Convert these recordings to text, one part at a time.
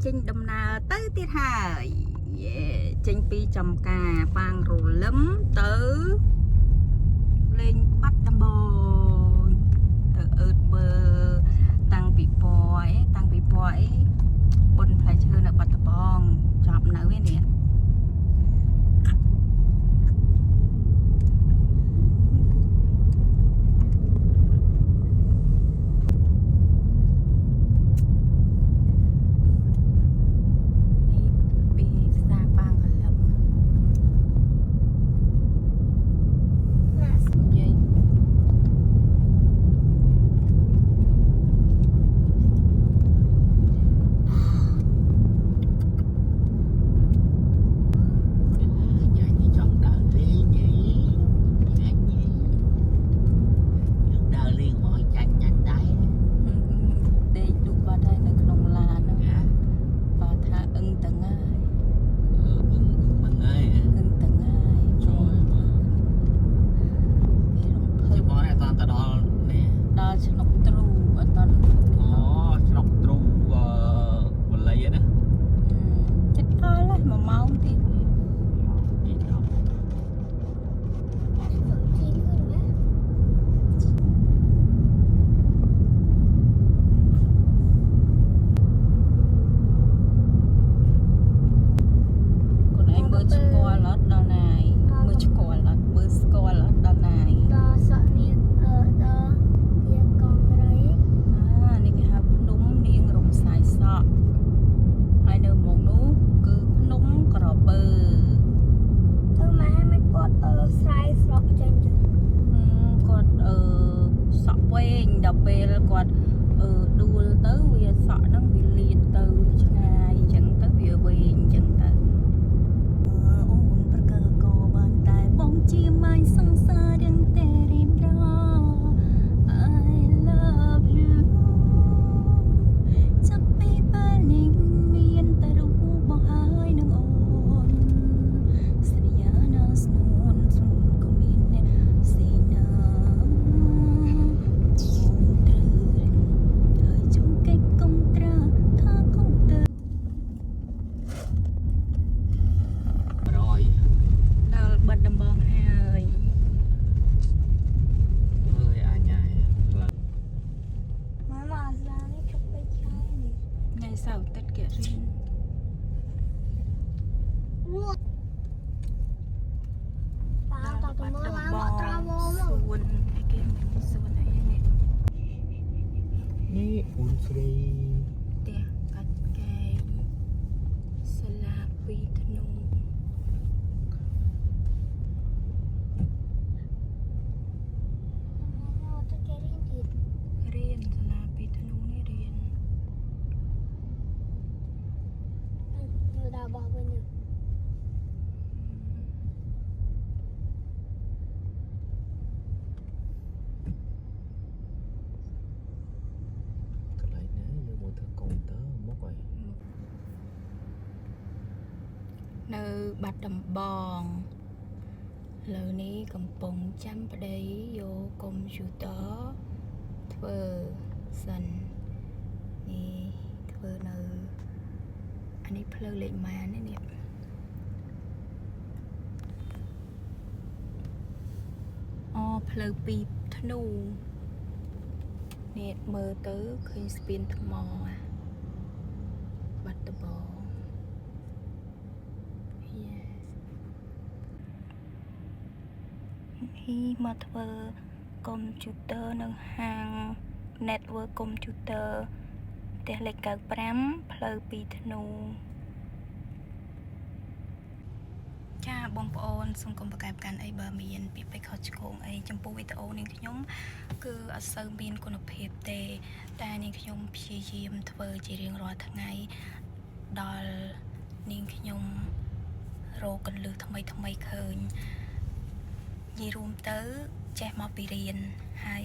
ចេញដំណើរទៅទៀតហើយយេចេញពីចំការប៉ាងរលឹមទៅលេងបាត់ដំបងទៅអឺតបើតាំងពីពណ៌អីតាំងពីពណ៌អីបុនផ្លែឈើនៅបាត់ដំបងចប់នៅឯនេះ នេះពីផ្សារប៉ាងរលឹមនិយាយ ញ៉ាញ់ចង់ដើរលេងហីញ៉ាញ់ចង់ដើរលេងមកឲ្យចាញ់ញ៉ាញ់ដែរ ដេកលក់បាត់ហើយនៅក្នុងឡានហ្នឹង ណា បើថាអឹងតងាយ អឺអឹងអឹងហើយ អឹងតងាយ ចូលមក គេរំភើប ជិះមកនេះអត់ទៅដល់នេះ ដល់ឆ្នុកទ្រូអត់តន់ អូឆ្លុកទ្រូអឺវល័យណា ចិត្តដល់ហើយ1ម៉ោងទៀត និយាយដល់ ខ្លួនឯងមើលឆ្គាល់អត់ដល់ណាយមើលឆ្គាល់អត់មើលស្គាល់អត់ដល់ណាយ ដល់សក់នាងអឺដល់នាងកងរី អានេះគេហៅភ្នំនាងរំសាយសក់ហើយនៅមុខនោះគឺភ្នំក្រពើ ទៅម៉ែមិនគាត់អឺស្រែស្រកចេញចឹង ហឹមគាត់អឺសក់វែងដល់ពេលគាត់អឺដួលទៅវាសក់ហ្នឹងវាលៀតទៅឆ្ងាយអញ្ចឹងទៅវាវែងអញ្ចឹងទៅអឺអូនប្រកើកបានតែបងជាម៉ាយសង្សាររឿងតែរៀបរ I love you ចាប់ពីពេលនេះមានតែរូបបងហើយនឹងអូនសន្យាណាស្នួនស្នួនក៏មានអ្នកផ្សេងណាអូនត្រូវហើយជុំកិច្ចកុំត្រាថាកុំទៅ 100 ដល់បាត់ដំបងហើយ អើយអញហើយផ្លូវ ម៉ែមកអាសានេះជប់ពេកឆាយនេះ ថ្ងៃសៅរ៍អាទិត្យគេរៀន វូប៉ាតទៅមើលឡើងមកត្រាវមក សួនអីគេមានសួនអីនេះ នេះអូនស្រី ផ្ទះកាត់កែងសាលាពីរធ្នូ ទៅគេរៀនទៀត រៀនសាលាពីរធ្នូនេះរៀន មើលដល់បោះវិញនេះ កន្លែងណាយើងមកធ្វើកុំព្យូទ័រមកហើយ នៅបាត់ដំបងលើនេះកំពុងចាំប្តីយកកុំព្យូទ័រធ្វើសិននេះធ្វើនៅអានេះផ្លូវលេខម៉ាននេះនេះអូផ្លូវពីរធ្នូនេះមើលទៅឃើញស្ពានថ្មបាត់ដំបង ហ៊ីមកធ្វើកុំព្យូទ័រនៅហាង Network Computer ផ្ទះលេខ95ផ្លូវ2ធ្នូចាបងប្អូនសូមកុំប្រកែកប្រកាន់អីបើមានពាក្យពេចន៍ខុសឆ្គងអីចំពោះវីដេអូនាងខ្ញុំគឺអត់សូវមានគុណភាពទេ តែនាងខ្ញុំព្យាយាមធ្វើជារៀងរាល់ថ្ងៃដល់នាងខ្ញុំរកកន្លឹះថ្មីថ្មីៗឃើញ និយាយរួមទៅចេះមកពីរៀនហើយ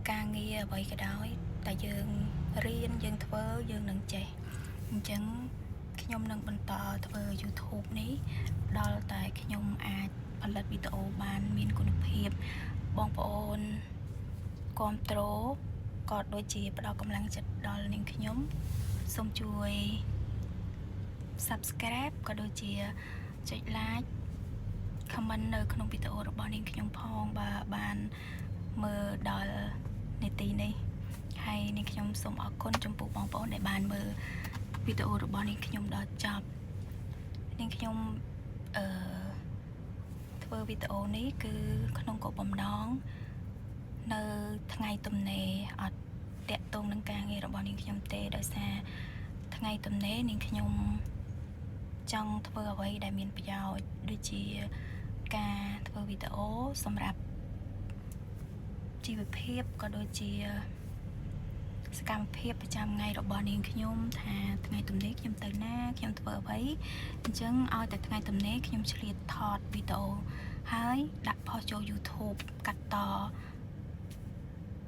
ការងារអ្វីក៏ដោយតែយើងរៀនយើងធ្វើយើងនឹងចេះអញ្ចឹងខ្ញុំនឹងបន្តធ្វើ YouTube នេះដល់តែខ្ញុំអាចផលិតវីដេអូបានមានគុណភាពបងប្អូនគ្រប់ត្រូលក៏ដូចជាផ្ដល់កម្លាំងចិត្តដល់នាងខ្ញុំ សូមជួយ Subscribe ក៏ដូចជាចុច Like comment នៅក្នុងវីដេអូរបស់នាងខ្ញុំផងបើបានមើលដល់នាទីនេះហើយនាងខ្ញុំសូមអរគុណចំពោះបងប្អូនដែលបានមើលវីដេអូរបស់នាងខ្ញុំដល់ចប់នាងខ្ញុំអឺធ្វើវីដេអូនេះគឺក្នុងគោលបំណងនៅថ្ងៃទំនេរអត់តាក់ទងនឹងការងាររបស់នាងខ្ញុំទេដោយសារថ្ងៃទំនេរនាងខ្ញុំ ចង់ធ្វើអ្វីដែលមានប្រយោជន៍ដូចជាការធ្វើវីដេអូសម្រាប់ជីវភាពក៏ដូចជាសកម្មភាពប្រចាំថ្ងៃរបស់នាងខ្ញុំថាថ្ងៃទំនេរខ្ញុំទៅណាខ្ញុំធ្វើអ្វីអញ្ចឹងឲ្យតែថ្ងៃទំនេរខ្ញុំឆ្លៀតថតវីដេអូហើយដាក់ផុសចូល YouTube កាត់ត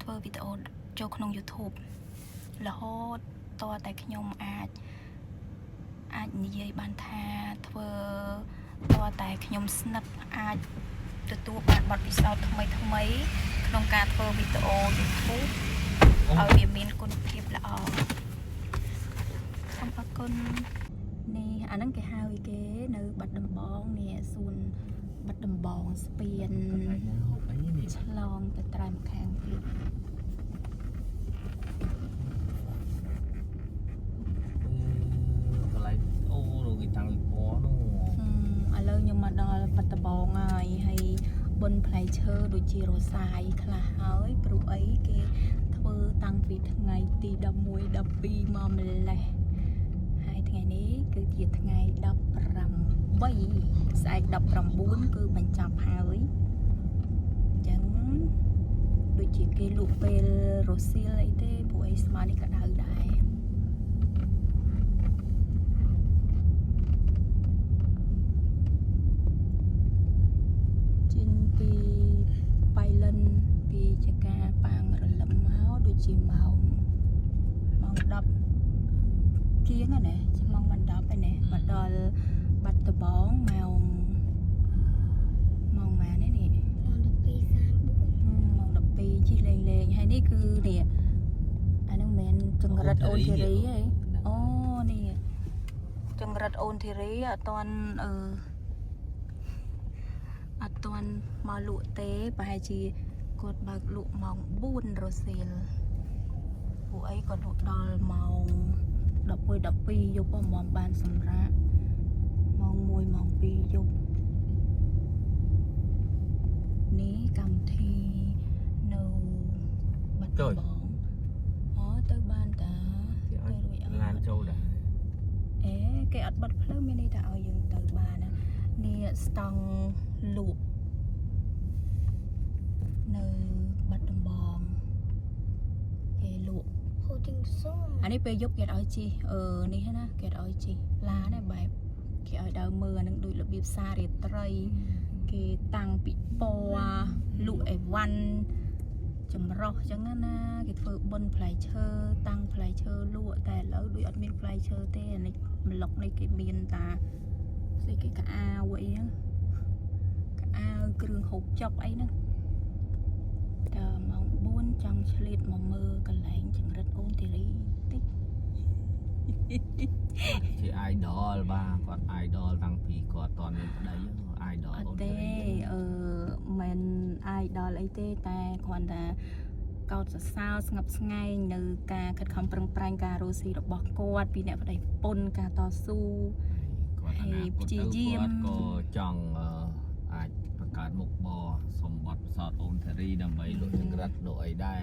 ធ្វើវីដេអូចូលក្នុង YouTube រហូតតតែខ្ញុំអាច អាចនិយាយបានថាធ្វើតតែខ្ញុំស្នឹកអាចទទួលបានបទពិសោធន៍ថ្មីថ្មីៗក្នុងការធ្វើវីដេអូ YouTube ឲ្យវាមានគុណភាពល្អសូមអរគុណនេះអាហ្នឹងគេហៅអីគេនៅបាត់ដំបងនេះសួនបាត់ដំបងស្ពាន កន្លែងណាហូបអីនេះ ឆ្លងទៅត្រែម្ខាងទៀត កន្លែងអូរគេតាំងវិពណ៌នោះ ហឹមឥឡូវខ្ញុំមកដល់បាត់ដំបងហើយហើយបុណ្យផ្លែឈើដូចជារសាយខ្លះហើយព្រោះអីគេធ្វើតាំងពីថ្ងៃទី11 12មកម្លេះហើយថ្ងៃនេះគឺជាថ្ងៃ18ស្អែក19គឺបញ្ចប់ហើយអញ្ចឹងដូចជាគេលក់ពេលរសៀលអីទេព្រោះអីស្មើនេះក៏ដៅដែរ ចេញពីបៃលិនពីចការប៉ាងរលឹមមកដូចជាម៉ោងម៉ោង10ជាងហ្នឹងណាម៉ោងមិន10ឯណាមកដល់បាត់ដំបងម៉ោងម៉ោងម៉ាននេះនេះ ម៉ោង12:34 ហឹមម៉ោង12ជិះលេងលេងហើយនេះគឺនេះអាហ្នឹងមិនមែនចង្រិតអូនធីរីទេអូនេះចង្រិតអូនធីរីអត់ទាន់អឺអត់ទាន់មកលក់ទេប្រហែលជាគាត់បើកលក់ម៉ោង4រសៀលពួកអីគាត់លក់ដល់ម៉ោង11 12យប់ហ្មងបានសម្រាប់ម៉ោង1ម៉ោង2យប់នេះកម្មវិធីនៅបាត់ដំបងអូទៅបានតា គេ ទៅ ឲ្យ រួចអ ឡាន ត់ ចូលដែរ អេគេអត់បិទផ្លូវមានន័យថាឲ្យយើងទៅបានណានេះស្តង់លក់នៅបាត់ដំបងគេលក់ ហូទីងសុំ អានេះពេលយប់គេអត់ឲ្យជិះអឺនេះណាគេអត់ឲ្យជិះឡានទេបែបគេឲ្យដើរមើលអានឹងដូចរបៀបសាររាត្រី គេតាំងពិព័រណ៍លក់អីវ៉ាន់ចម្រោះចឹងណាគេធ្វើបុណ្យផ្លែឈើតាំងផ្លែឈើលក់តែឥឡូវដូចអត់មានផ្លែឈើទេអានេះម្លុកនេះគេមានតាស្អីគេកអាវអីហ្នឹងកអាវគ្រឿងហូបចុកអីហ្នឹងតើម៉ោង4ចង់ឆ្លៀតមកមើលកន្លែងចង្រិតអូនធីរីតិច ជា idol បាទគាត់ idol តាំងពីគាត់តមានប្តី idol អត់ទេអឺមិន idol អីទេតែគ្រាន់តែកោតសរសើរស្ងប់ស្ងែងនៅការខិតខំប្រឹងប្រែងការរស់ស៊ីរបស់គាត់ពីអ្នកប្តីប្រពន្ធការតស៊ូ គាត់អនាគត ព្យា ទៅ យាម គាត់ក៏ចង់អាចបង្កើតមុខបរសម្បត្តិផ្សោតអូនធារីដើម្បីលក់ចង្រិតលក់អីដែរ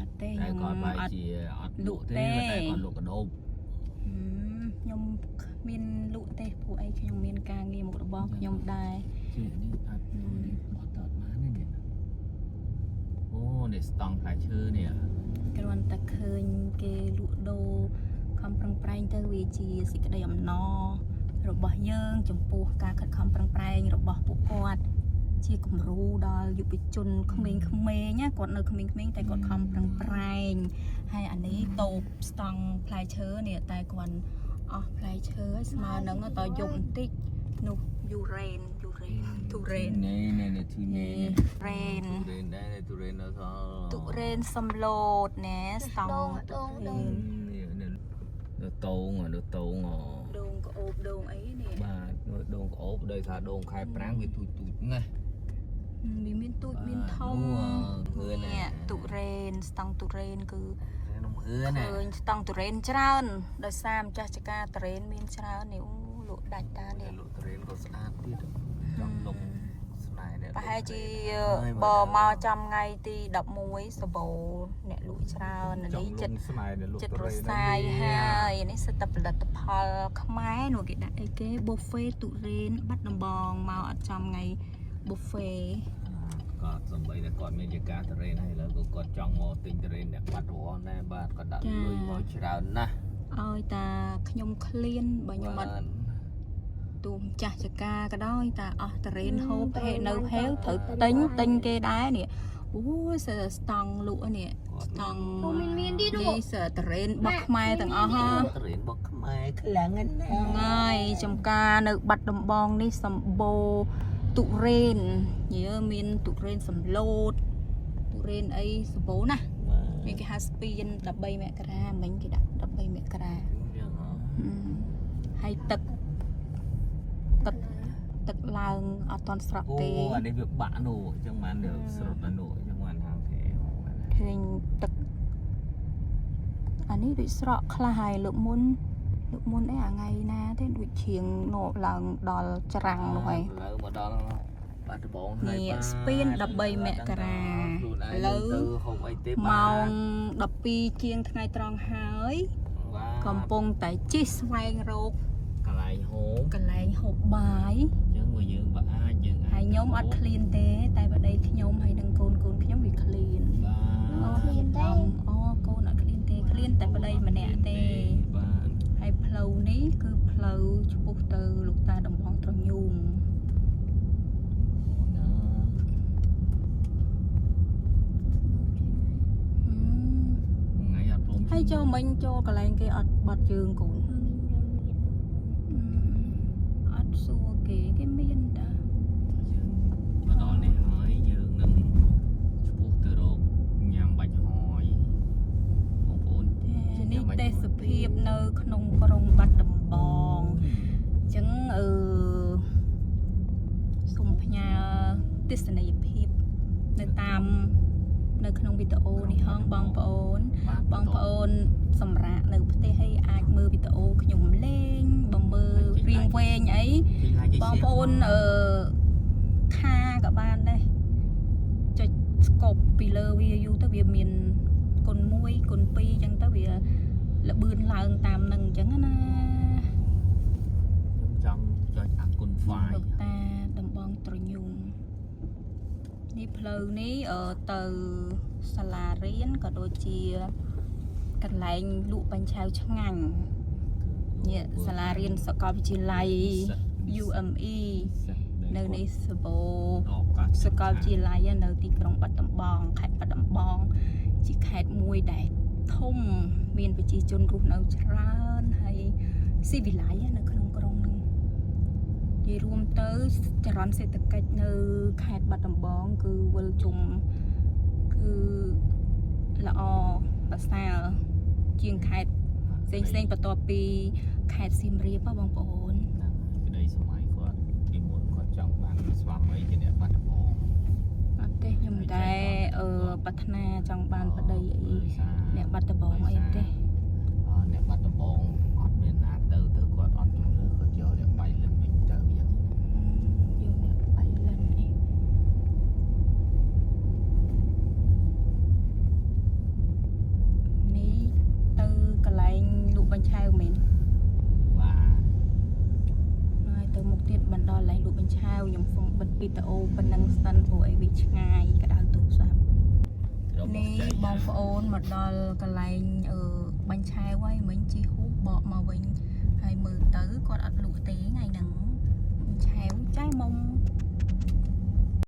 អត់ទេ តែ ខ្ញុំ គាត់បែរ អត់ ជាអត់ លក់ លក់ទេ ទេ តែគាត់លក់កដោប ហឹមខ្ញុំគ្មានលក់ទេព្រោះអីខ្ញុំមានការងារមុខរបរខ្ញុំដែរ ជានេះអត់នេះបោះតអត់បានទេនេះអូនេះស្តង់ផ្លែឈើនេះ គ្រាន់តែឃើញគេលក់ដូរខំប្រឹងប្រែងទៅវាជាសេចក្តីអំណររបស់យើង ចំពោះការខិតខំប្រឹងប្រែងរបស់ពួកគាត់ជាគំរូដល់យុវជនក្មេងៗណាគាត់នៅក្មេងៗតែគាត់ខំប្រឹងប្រែងហើយអានេះតូបស្តង់ផ្លែឈើនេះតែគាត់អស់ផ្លែឈើហើយស្មើនឹងតយប់បន្តិចនោះយូរ៉េនយូរ៉េនទុរេន នេះនេះនេះទុរេន រេន ទុរេនដែរទុរេននៅសល់ ទុរេនសំឡូតណែស្តង់ ដងដងដង នេះនេះ នៅតងនៅតង ដូងក្អូបដូងអីនេះ បាទនៅដូងក្អូបដោយសារដូងខែប្រាំងវាទូចទូចណាស់ វាមានទូចមានធំ ហឿន នេះទុរេនស្តង់ទុរេនគឺ នំហឿន ឃើញស្តង់ទុរេនច្រើនដោយសារម្ចាស់ចការទុរេនមានច្រើននេះអូលក់ដាច់តានេះ លក់ទុរេនក៏ស្អាតទៀតចង់លងស្នេហ៍អ្នក ប្រហែលជាបើមកចំថ្ងៃទី11សបោអ្នកលក់ច្រើននេះចិត្ត ស្នេហ៍អ្នកលក់ ចិត្តរ ទុរេន សាយហើយនេះសិតតែផលិតផលខ្មែរនោះគេដាក់អីគេប៊ូហ្វេទុរេនបាត់ដំបងមកអត់ចំថ្ងៃប៊ូហ្វេ គាត់សំបីតែគាត់មានជាការទុរេនហើយឥឡូវក៏គាត់ចង់មកទិញទុរេនអ្នកបាត់រស់ដែរបាទគាត់ដាក់លុយមកច្រើនណាស់ ឲ្យតាខ្ញុំឃ្លានបើខ្ញុំអត់ទូម្ចាស់ចការក៏ដោយតាអស់ទុរេនហូបហេនៅហេវត្រូវទិញទិញគេដែរនេះអូយសិតតែស្តង់លក់នេះស្តង់ ពូមានមានទៀតនោះ នេះសិតតែទុរេនរបស់ខ្មែរទាំងអស់ហ៎ ទុរេនរបស់ខ្មែរខ្លាំងណាស់ ហ្នឹងហើយចំការនៅបាត់ដំបងនេះសម្បូរទុរេនយើមានទុរេនសំឡូតទុរេនអីសម្បូរណាស់មានគេហៅស្ពាន13មករាមិញគេដាក់13មករា យ៉ាងហ៎ ហឹមហើយទឹកទឹកទឹកឡើងអត់តន់ស្រក់ អូ ទេ អានេះវាបាក់នោះអញ្ចឹងបានវាស្រុតដល់នោះអញ្ចឹងបានហាងគេបាន ឃើញទឹកអានេះដូចស្រក់ខ្លះហើយលើកមុនលើកមុនអីអាថ្ងៃណាទេដូចជ្រៀងនោកឡើងដល់ច្រាំងនោះហើយ ឥឡូវមកដល់បាត់ដំបងហើយ នេះស្ពាន13មករា ខ្លួនឯង ឥឡូវ ទៅហូបអីទេ ម៉ោង12ជាងថ្ងៃត្រង់ហើយ បាទ កំពុងតែជិះស្វែងរក កន្លែងហូប កន្លែងហូបបាយ អញ្ចឹងបើយើងបើអាចយើងអាច ហើយខ្ញុំអត់ឃ្លានទេ តែប្តីខ្ញុំហើយនឹងកូនកូនខ្ញុំវាឃ្លាន បាទ ឃ្លានទេ អូកូនអត់ឃ្លានទេឃ្លានតែប្តីម្នាក់ទេ បាទ ហើយផ្លូវនេះគឺផ្លូវឆ្ពោះទៅលោកតាដំបងត្រញូង ណា ហឹម ថ្ងៃអត់ព្រម ហើយចូលមិញចូលកន្លែងគេអត់បត់ជើងកូន អត់សួរគេគេមានតា យើងមកដល់នេះហើយយើងនឹងឆ្ពោះទៅរកញ៉ាំបាច់ហយបងប្អូន នេះទេសភាពនៅ ក្នុងក្រុងបាត់ដំបងអញ្ចឹងអឺសូមផ្ញើទស្សនីយភាពនៅតាមនៅក្នុងវីដេអូនេះហងបងប្អូន បងប្អូនសម្រាប់នៅផ្ទះឲ្យអាចមើលវីដេអូខ្ញុំលេងបើមើលរៀងវែងអី បងប្អូនអឺខាក៏បានដែរចុចស្កប់ពីលើវាយូរទៅវាមានគុណ1គុណ2អញ្ចឹងទៅវាលបឿនឡើងតាមនឹងអញ្ចឹងណា ខ្ញុំចង់ចុចអាគុណ file លោកតាដំបងត្រញូងនេះផ្លូវនេះអឺទៅសាលារៀនក៏ដូចជាកន្លែងលក់បាញ់ឆាវឆ្ងាញ់នេះសាលារៀនសាកលវិទ្យាល័យ UME នៅនេះសបោ សាកលវិទ្យាល័យនៅទីក្រុងបាត់ដំបងខេត្តបាត់ដំបង ជាខេត្តមួយដែលធំមានប្រជាជនរស់នៅច្រើនហើយស៊ីវិល័យនៅក្នុងក្រុងហ្នឹងនិយាយរួមទៅចរន្តសេដ្ឋកិច្ចនៅខេត្តបាត់ដំបង គឺវិលជុំគឺល្អប្រសើរជាងខេត្តផ្សេងផ្សេងៗបន្ទាប់ពីខេត្តសៀមរាបហ៎បងប្អូន ហ្នឹងក្តីសម័យគាត់ពីមុនគាត់ចង់បានស្វាមីជាអ្នកបាត់ដំបង អត់ទេខ្ញុំមិនដែរអឺប្រាថ្នាចង់បានប្តីអីអ្នកបាត់ដំបងអីទេ អ្នកបាត់ដំបងអត់មានណាទៅទៅគាត់អត់ជំនឿគាត់យកអ្នកបៃលិនវិញទៅយ៉ាង យកអ្នកបៃលិនអីនេះទៅកន្លែងលក់បាញ់ឆាវមែន បាទ ហើយទៅមុខទៀតបណ្ដល់កន្លែងលក់បាញ់ឆាវខ្ញុំហ្វុងបិទវីដេអូប៉ុណ្ណឹងសិនព្រោះអីវាឆ្ងាយក្តៅទូរស័ព្ទ នេះបងប្អូនមកដល់កន្លែងអឺបាញ់ឆែវហើយមិញជីហ៊ូបកមកវិញហើយមើលទៅគាត់អត់លក់ទេថ្ងៃហ្នឹងបាញ់ឆែវចាយមុំ